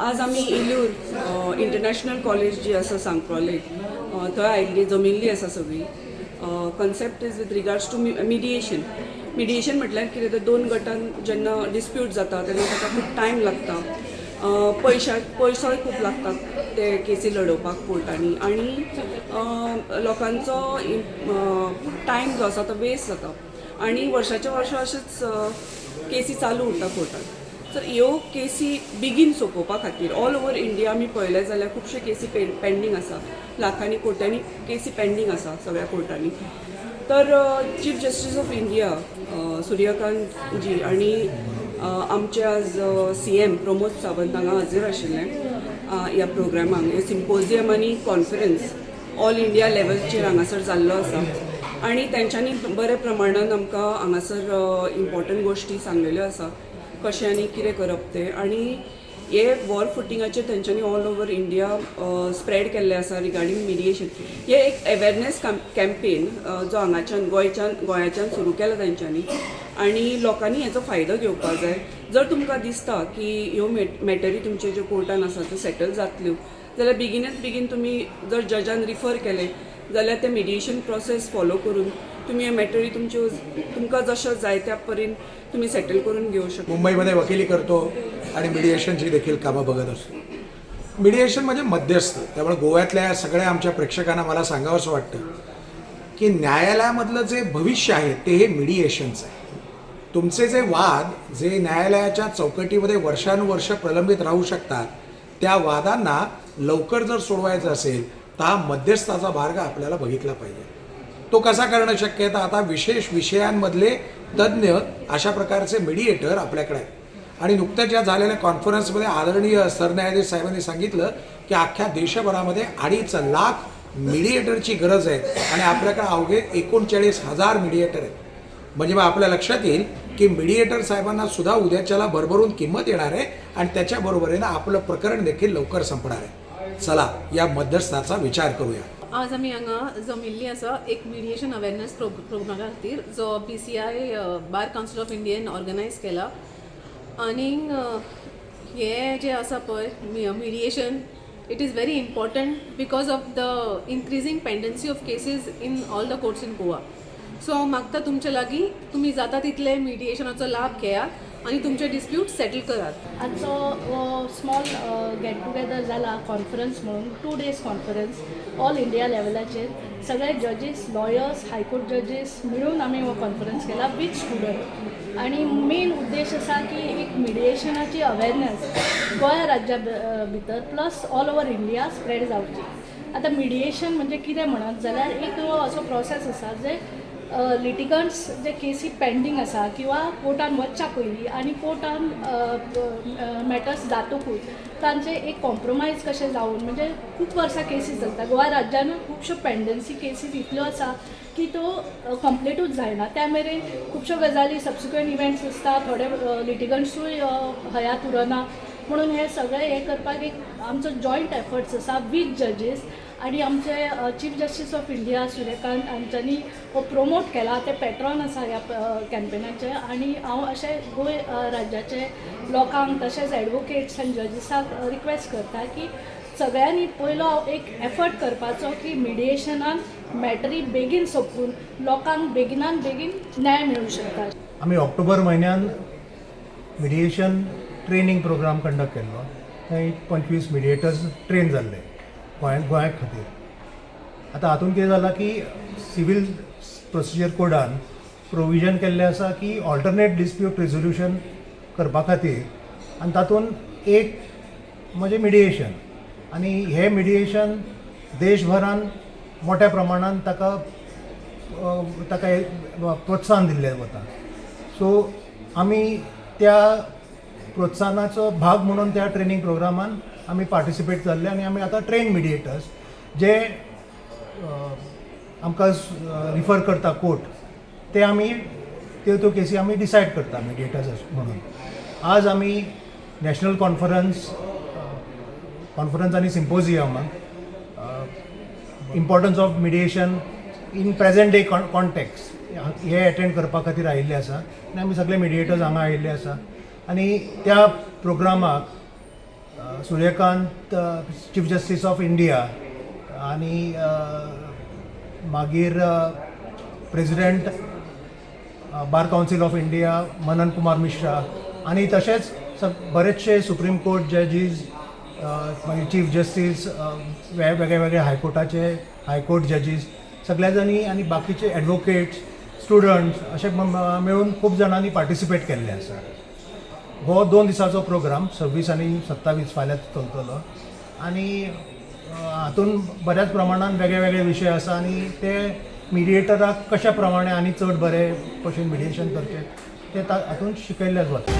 आज आमी इलूर international college जी आसा सांकवाळे, थंय आयिल्ली, जमिल्ली आसा सगळी. Concept is with regards to mediation. Mediation म्हटल्यार कितें तर दोन गटान जेन्ना डिस्प्यूट जाता तेन्ना ताका खूब टायम लागता, पयसोय खूब लागता ते केसी लडोवपाक कोर्टांनी आनी लोकांचो टायम जो आसा तो वेस्ट जाता आनी वर्साच्या वर्सां अशेंच केसी चालू उरता कोर्टान. तर ह्यो केसी बेगीन सोंपोवपा खातीर ऑल ओवर इंडिया आमी पळयलें जाल्यार खुबश्यो केसी पेंडींग आसा. लाखांनी, कोट्यांनी केसी पेंडींग आसा सगळ्या कोर्टांनी. तर chief justice of India Suryakant जी आनी आमचे आज सीएम प्रमोद सावंत हांगा हजर आशिल्ले ह्या प्रोग्रामाक. हे सिम्पोजियम आनी कॉन्फरन्स ऑल इंडिया लेवलचेर हांगासर जाल्लो आसा आनी तेंच्यांनी बऱ्या प्रमाणान आमकां हांगासर इम्पॉर्टंट गोश्टी सांगलेल्यो आसा, कशें आनी कितें करप तें. आनी हे वॉर फुटिंगाचेर तेंच्यांनी ऑल ओवर इंडिया स्प्रेड केल्लें आसा रिगार्डींग मिडिएशन. हे एक अवेरनेस कॅम्पेन जो हांगाच्यान गोंयच्यान गोंयाच्यान सुरू केला तेंच्यांनी आनी लोकांनी हेचो फायदो घेवपाक जाय. जर तुमकां दिसता की ह्यो मॅटरी तुमच्यो ज्यो कोर्टान आसा त्यो सेटल जातल्यो जाल्यार बेगिनात बेगीन तुमी जर जजान रिफर केलें जाल्यार ते मिडिएशन प्रोसेस फॉलो करून तुमी ह्यो मॅटरी तुमच्यो तुमकां जशें जाय त्या परीन तुमी सेटल करून घेवं शकता. मुंबईमध्ये वकिली करतो आणि मिडिएशनची देखील कामं बघत असतो. मिडिएशन म्हणजे मध्यस्थ. त्यामुळे गोव्यातल्या सगळ्या आमच्या प्रेक्षकांना मला सांगावंसं वाटतं की न्यायालयामधलं जे भविष्य आहे ते हे मिडिएशनचं आहे. तुमचे जे वाद जे न्यायालयाच्या चौकटीमध्ये वर्षानुवर्ष प्रलंबित राहू शकतात, त्या वादांना लवकर जर सोडवायचं असेल तर हा मध्यस्थाचा मार्ग आपल्याला बघितला पाहिजे. तो कसा करणं शक्य आहे? तर आता विशेष विषयांमधले तज्ज्ञ, अशा प्रकारचे मिडिएटर आपल्याकडे आहेत आणि नुकत्याच या झालेल्या कॉन्फरन्समध्ये आदरणीय सरन्यायाधीश साहेबांनी सांगितलं की अख्ख्या देशभरामध्ये 2.5 लाख मिडिएटरची गरज आहे आणि आपल्याकडे अवघे 39,000 मिडिएटर आहेत. म्हणजे मग आपल्या लक्षात येईल की मिडिएटर साहेबांना सुद्धा उद्याच्याला भरभरून किंमत येणार आहे आणि त्याच्याबरोबरीनं आपलं प्रकरण देखील लवकर संपणार आहे. चला, या मध्यस्थाचा विचार करूया. आज आमी हांगा जमिल्ली आसा एक मिडिएशन अवेरनेस प्रोग्रामा खातीर, जो BCI, bar council of Indian organise केला. आनीक हे जे आसा पळय mediation, it is very important because of the increasing pendency of cases in all the courts in Goa. So हांव मागता तुमचे लागीं, तुमी जाता तितले मिडिएशनाचो लाभ घेयात आनी तुमचे डिस्प्यूट सेटल करात. आजचो हो स्मॉल गेट टुगेदर जाला, कॉन्फरन्स म्हणून, 2 days conference. All India लेवलाचेर सगळे जजीस, लॉयर्स, हायकोर्ट जजीस मिळून आमी हो कॉन्फरन्स केला विथ स्टुडंट. आनी मेन उद्देश आसा की एक मिडिएशनाची अवेरनेस गोंया राज्या भितर plus all over India spread जावची. आतां मिडिएशन म्हणजे कितें म्हणत जाल्यार एक असो प्रोसेस आसा जे लिटिगंट्स जे केसी पेंडींग आसा किंवा कोर्टान वचच्या पयलीं आनी कोर्टान मॅटर्स जातकूच तांचे एक कॉम्प्रोमायज कशें जावन, म्हणजे खूब वर्सां केसीस चलता. गोवा राज्यानूय खुबश्यो पेंडन्सी केसीस इतल्यो आसा की त्यो कंप्लिटूच जायना. त्या मेरेन खुबश्यो गजाली, सबसिक्वंट इव्हेंट्स आसता, थोडे लिटिगंट्सूय हयात उरना. म्हणून हे सगळें हें करपाक एक आमचो जॉयंट एफर्ट्स आसा वीथ जजीस आनी आमचे chief justice of India Suryakant हांच्यांनी हो प्रोमोट केला. ते पेट्रॉन आसा ह्या कॅम्पेनाचे. आनी हांव अशें गोंय राज्याचे लोकांक तशेंच एडवोकेट्स आनी जजीसाक रिक्वेस्ट करता की सगळ्यांनी पयलो एक एफर्ट करपाचो की मिडिएशनान मॅटरी बेगीन सोंपून लोकांक बेगिनान बेगीन न्याय मेळूं शकता. आमी ऑक्टोबर म्हयन्यान मिडिएशन ट्रेनींग प्रोग्राम कंडक्ट केल्लो. थंय 25 मिडिएटर्स ट्रेन जाल्ले गोंया खातीर. आतां हातूंत कितें जालां की सिवील प्रोसिजर कोडान प्रोविजन केल्लें आसा की ऑल्टरनेट डिस्प्यूट रेजोल्युशन करपा खातीर आनी तातूंत एक म्हणजे मिडिएशन. आनी हें मिडिएशन देशभरान मोठ्या प्रमाणान ताका प्रोत्साहन दिल्लें वता. सो आमी त्या प्रोत्साहनाचो भाग म्हणून त्या ट्रेनींग प्रोग्रामान आमी पार्टिसिपेट जाल्ले आनी आमी आतां ट्रेन मिडिएटर्स जे आमकां रिफर करता कोर्ट, ते आमी त्यो त्यो केसी आमी डिसायड करता मिडिएटर्स म्हणून. आज आमी नॅशनल कॉन्फरन्स आनी सिम्पोजियमाक importance of mediation in present day context हे एटेंड करपा खातीर आयिल्ले आसा आनी आमी सगळे मिडिएटर्स हांगा आयिल्ले आसा आनी त्या प्रोग्रामाक Suryakant, Chief Justice of India, आनी मागीर President Bar Council of India Manan Kumar Mishra आनी तशेंच बरेचशे सुप्रीम कोर्ट जजीस, मागीर चीफ जस्टीस, वेगळे वेगळे हायकोर्टाचे हायकोर्ट जजीस, सगळ्या जांनी आनी बाकीचे एडवोकेट्स, स्टुडंट्स अशे मेळून खूब जाणांनी पार्टिसिपेट केल्ले आसा. हो 2 दिसाचो प्रोग्राम 26 आनी 27 फाल्यां चलतलो आनी हातून बऱ्याच प्रमाणान वेगळे वेगळे विशय आसा आनी ते मिडिएटराक कशा प्रमाणे आनी चड बरे भशेन मिडिएशन करचें तें हातून शिकयल्लें वता.